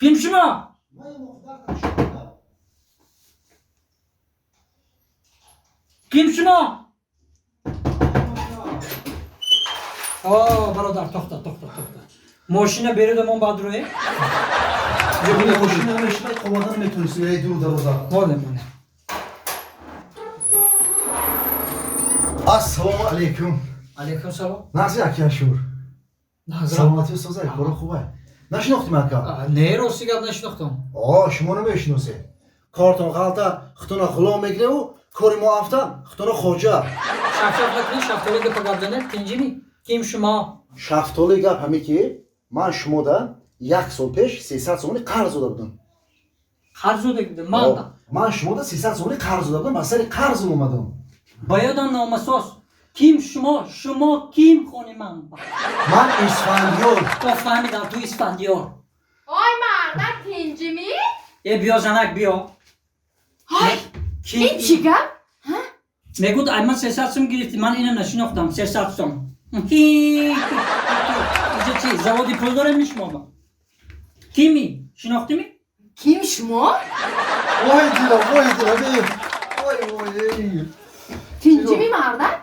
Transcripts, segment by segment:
Ким шумо? Ким шумо? О, бародар, тохта, тохта, тохта. Мошина бередамон баъд рӯе? Мошина мешина қовадан метонисти, эй дур дароза. Моле, моле. Ассалому алайкум. Алайкум салом. Нағзи акияшур. Саломатӣ созай, коро хубай. Нашинохтим ака? Не, рости гап нашинохтам. О, шумо намешиносед. Кортон ғалта, хутона ғулом мегиреву, кори мо афта, хутона хоҷа. Шафшаф накунед, шафтоли гапа гап занед, тинҷими? Ким шумо? Шафтоли гап ҳаме ки ман шумода як сол пеш 300 сомони қарз дода будам. Қарз дода будам? Ман да? Ман шумода 300 сомони қарз дода будам, ба сари қарзм омадам. Ба ёдам номасоз. Ким шумо? Шумо ким хони ман? Ман Исфандиёр. То фаҳмидам, ту Исфандиёр. Ой мардак, тинҷими? Э, биё занак, биё. Ой, ин чӣ гап? Мегӯд, ай ман 300 сум гирифтӣ, ман ина нашинохтам, 300 сум. Инҷа чи, заводи пул дорем шумо? Кими? Шинохтими? Ким шумо? Вой дила, вой дила, вой, вой. Тинҷими мардак?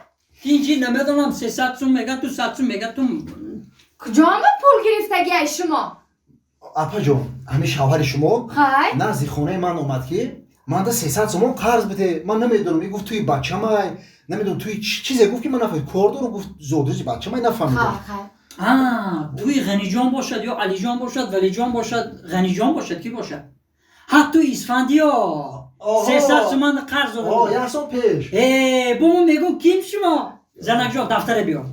Тинҷи намедонам, 300 сум мега, ту 100 сум мега, ту. Куҷома пул гирифтагиай шумо? Апаҷон, ҳамин шавҳари шумо Хай? назди хонаи ман омад ки манда 300 сомон қарз биде. Ман намедонам, и гуфт туи бачамай, намедонам туи чизе гуфт ки ман нафаҳмидам. Кор дорам гуфт, зодрӯзи бачамай нафаҳмидам. Хай. А, туи Ғаниҷон бошад ё Алиҷон бошад, Валиҷон бошад, Ғаниҷон бошад, ки бошад? Ҳа, ту Исфандиёр. 300 суман қарз дода. О, як сол пеш. Э, бо мо мегӯм ким шумо? Занакҷон, дафтаре биёр.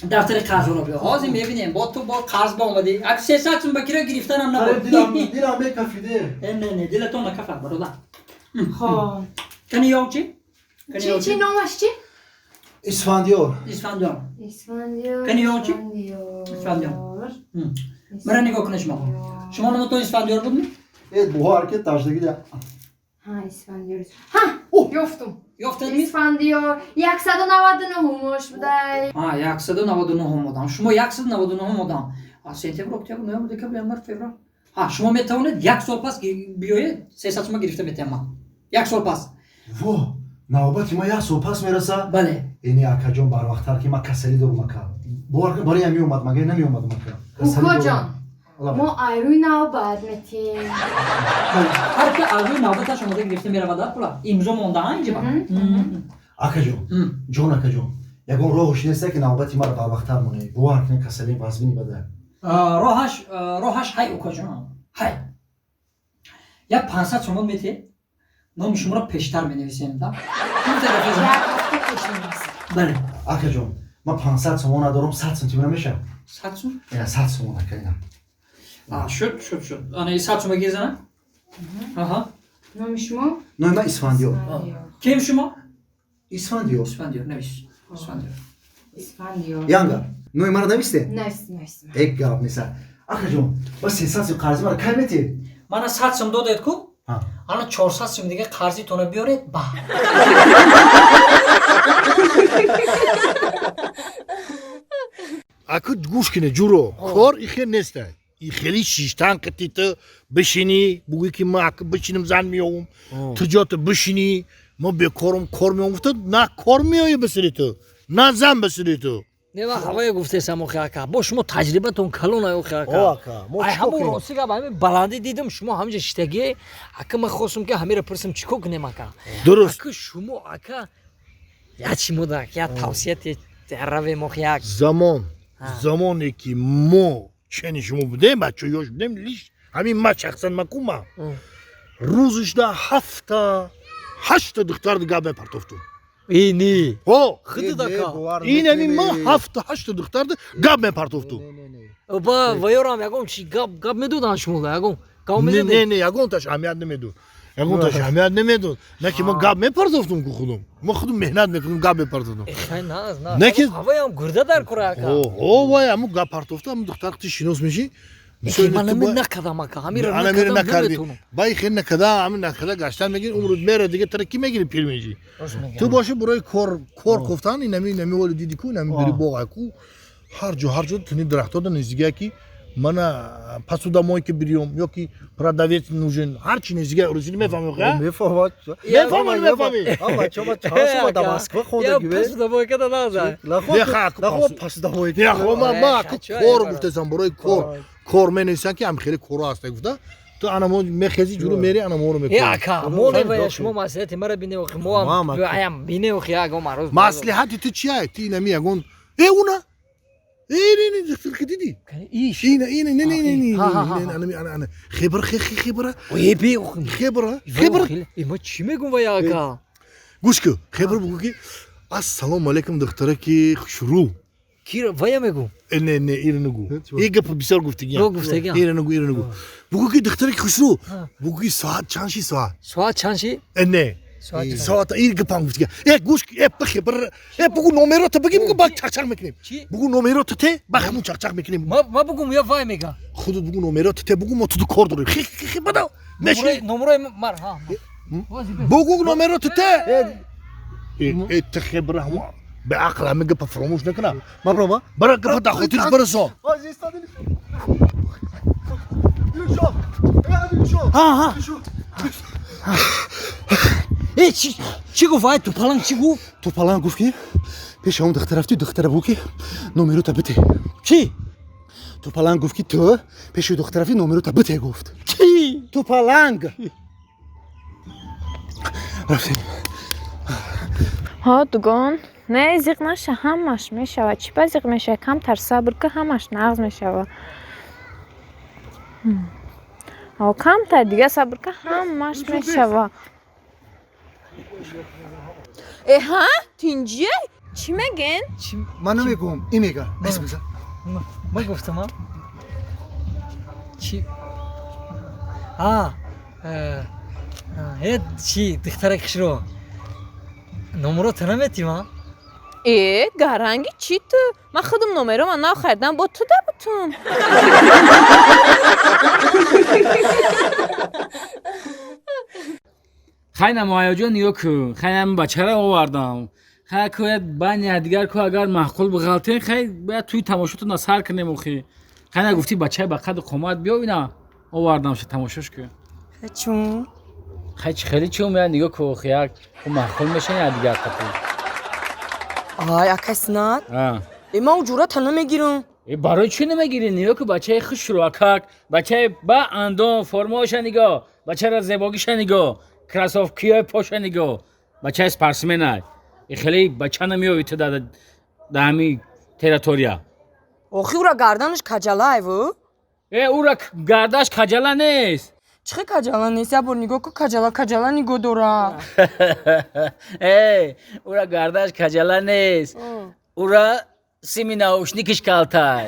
Дафтари қарзро биёр. Ҳозир мебинем, бо ту бо қарз ба омадӣ. Ак 300 сум ба киро гирифтанам набуд. Дилам мекафиде. Э, не, не, дилатон накафад, бародар. Хо. Кани ёв чи? Чи чи номаш чи? Исфандиёр. Исфандиёр. Исфандиёр. Кани ёв чи? Исфандиёр. Мара нигоҳ кунед шумо. Шумо номатон Исфандиёр будми? Э, бовар ки таждагӣ. Ҳа, Исфандиёр. Ҳа, ёфтум. Ёфтадми? Исфандиёр 199-умош будай. Ҳа, 199-ум одам. Шумо 199-ум одам. А сентябр, октябр, ноябр, декабр, январ, феврал. Ҳа, шумо метавонед як сол пас биёед, 300 сума гирифта метиҳам ман. Як сол пас. Во, навбати ма як сол пас мераса? Бале. Эни акаҷон, барвақттар ки ман касалӣ дорум ака. Бовар кун, барои ҳам меомад, магар намеомадам ака. Укоҷон, мо айрӯи навбат метиҳем. Ҳар ки аз рӯи навбаташ омода гирифта меравад пула. Имзо монда инҷа. Акаҷон, ҷон акаҷон, ягон роҳш неста ки навбати маро барвақттар монед? Бовар кунед, касалии вазмини бада. Роҳаш, роҳаш ҳай, укоҷон, ҳай. Як 500 сомон метиҳед, номи шуморо пештар менависем, да? Бале. Акаҷон, ман 500 сомон надорам, 100 сум тима намешавад? 100 сум? Ина 100 сомон ака, ина. Шуд, шуд, шуд. Ана 100 сума гир, зана. Аҳа. Номи шумо? Номи ман Исфандиёр. Ким шумо? Исфандиёр. Исфандиёр, навис. Исфандиёр. Исфандиёр. Янга, номи маро нависте? Навис, навис. Э, гап неса. Акаҷон, ба 300 сум қарзи маро кай метиҳед? Мана 100 сум додед ку? Ана 400 сум дига қарзитонро биёред ба. Аку гӯш кине ҷуро, кор ихе нестай. И хели шиштан қити ту бишинӣ, бугӯӣ ки ман аку бишинам зан меёвам, ту ҷото бишинӣ, мо бекорум кор меёвам гуфта, на кор меоӣ бисири ту, на зан бисири ту. Не, ва ҳавое гуфтесам охи ака, бо шумо таҷрибатон калон ай охи ака. О ака, мо ай чикор ҳамон кунем? Рости гап, ҳамин баландӣ дидам шумо ҳаминҷа шиштагие ака, ман хостум ки ҳамеро пурсам, чӣ кор кунем ака. Дуруст. Ака, шумо ака я чӣ мода я тавсияти равем охи як. Замон замоне ки мо чени шумо будем, бачаҳо ёш будем, лиш ҳамин ма шахсан макума рӯзишда ҳафта ҳашта духтар гап мепартофтум. Ини О, худат ака. ин ҳамин ма ҳафта ҳашта духтар гап мепартофтум. Ба ваёрам ягон чи гап гап медоданд шумо ягон гап Не, не. медодед? Не, ягонташ аҳамият намедод, ягонташ аҳамият намедод. На ки мо гап мепартофтум ку худум, мо худум меҳнат мекунем, гап мепартофтум. Хай, наз на. Не ки- Ҳавоям гурда дар кора ака. О, вай, ҳамун гап партофта, ҳамун духтар қити шинос мешӣ. Ман ҳамин накардам ака, ҳаминро ана мера накардам. Накарди. Наметавонам. Бай хел накарда, ҳамин накарда гаштан мегири, умрут мера, дига тара ки мегири, пир мешӣ. Ту боши барои кор кор кофтан, инами инами воли диди ку, инами бири боғ ку, ҳар ҷо, ҳар ҷо туни дарахтода наздига ки Мана посудомойка берём ёки продавец нужен. Ҳар чи незига русӣ мефаҳмӣ, ха? Мефаҳмад. Мефаҳмӣ, мефаҳмӣ. Бача, ма чанд сола дар Москва хондагӣ? Посудомойка да наза. Не, ха, Нахо посудомойка. Не, хо, ма Э, кор гуфтасам, барои кор. Кор менависам ки ам хеле коро ҳаста гуфта. Ту анамо мехези ҷуру мери анаморо Э, мекунӣ. ака, мо не вая шумо маслиҳати мара бине охи, мо ҳам аям бине охи, ягон мароз. Маслиҳати ту чия? Ти инами ягон э уна? Э, не, не, духтарка дидӣ? Иш. Ина, ина, не, не, не, не, Ха, ха, ха. не, ана, ана, ана. Хебра, хе, хе, хебра. Э, би охи. Хебра, хебра. Э, ма чӣ мегум вая ака? Гӯш кун, хебра бугӯ ки ассалому алайкум, духтараки хушрӯ. Кира вая мегум? Э, не, не, ира нагӯ. И гап бисёр гуфтагиам. Ро гуфтагиам. Ира нагӯ, ира нагӯ. Бугӯ ки духтараки хушрӯ. Бугӯ ки соат чанд ши соат? Соат чанд ши? Э, не. Соат чанд? Соат ир гапам гуфтагиам. Э, гӯш э, бихе, бир, э, бугӯ номерота бигӣ, бугӯ баъд чақчақ мекунем. Чӣ? Бугӯ номерота те, баъд ҳамун чақчақ мекунем. Ма бугум ё вай мега? Худат бугӯ номерота те, бугӯ мо ту кор дорем. Хе, хе, хе, бада. Меши. Номерои мар, ҳа. Бугӯ номерота те. Э, э, те хебра ҳамун беақл ҳамин гапа фаромӯш накунам. Ма барам, Бара гапа дар хотираш барасон. Ҳа, ҳа. Э, чӣ гуфт? Ай тупаланг чӣ гуфт? Топаланг гуфт ки пеши ҳамон духтар рафти, духтара бугӯ ки номерота бите. Чӣ? Топаланг гуфт ки ту пеши духтар рафти, номерота бите гуфт. Кӣ? Топаланг. Рафтем. Ҳо, дугон, не зиқ наша, ҳамаш мешавад. Чӣ ба зиқ мешавад? Камтар сабр ки, ҳамаш нағз мешавад. Ҳо, камтар дига сабр ки, ҳамаш мешавад. Э, ҳа, тинҷие? Чӣ мегӯен? Ман намегӯм, ин мега. Эс бизан. Ма гуфтам, а? Чӣ? А, э, э, чӣ, духтарак хушрӯ. Номерота наметим, а? Э, гаранги чӣ ту? Ман худам номерома нав харидам, бо ту да бутум. Хай намояҷон, нигоҳ кун, хай ҳамин бачаро овардам, хай кӯяд байни якдигар ку, агар маъқул биғалтен, хай бояд тӯи тамошотона сар кунем охи. Хай нагуфтӣ бачаи ба қаду қомат биё, ина овардамша, тамошош кун. Чун? Хай чи хеле чун, я нигоҳ кун охи, як ку маъқул мешан якдигар қати. Ай, акай Синат. А. Э, ман уҷурата намегирам. Э, барои чӣ намегирӣ? Нигоҳ кун, бачаи хушрӯ акак, бачаи ба андом формаоша нигоҳ, бачара зебогиша нигоҳ, кроссовкиҳои поша нигоҳ, бачаи спортсменай. Э, хеле бача намеёвӣ ту дар ҳамин территория. Охи, ура гарданаш каҷалаеву. Э, ура гардаш каҷала нест. Чӣ хел каҷала нест? Як бор нигоҳ кун, каҷала каҷала нигоҳ дора. Э, ура гардаш каҷала нест, ура сими наушникиш калтай.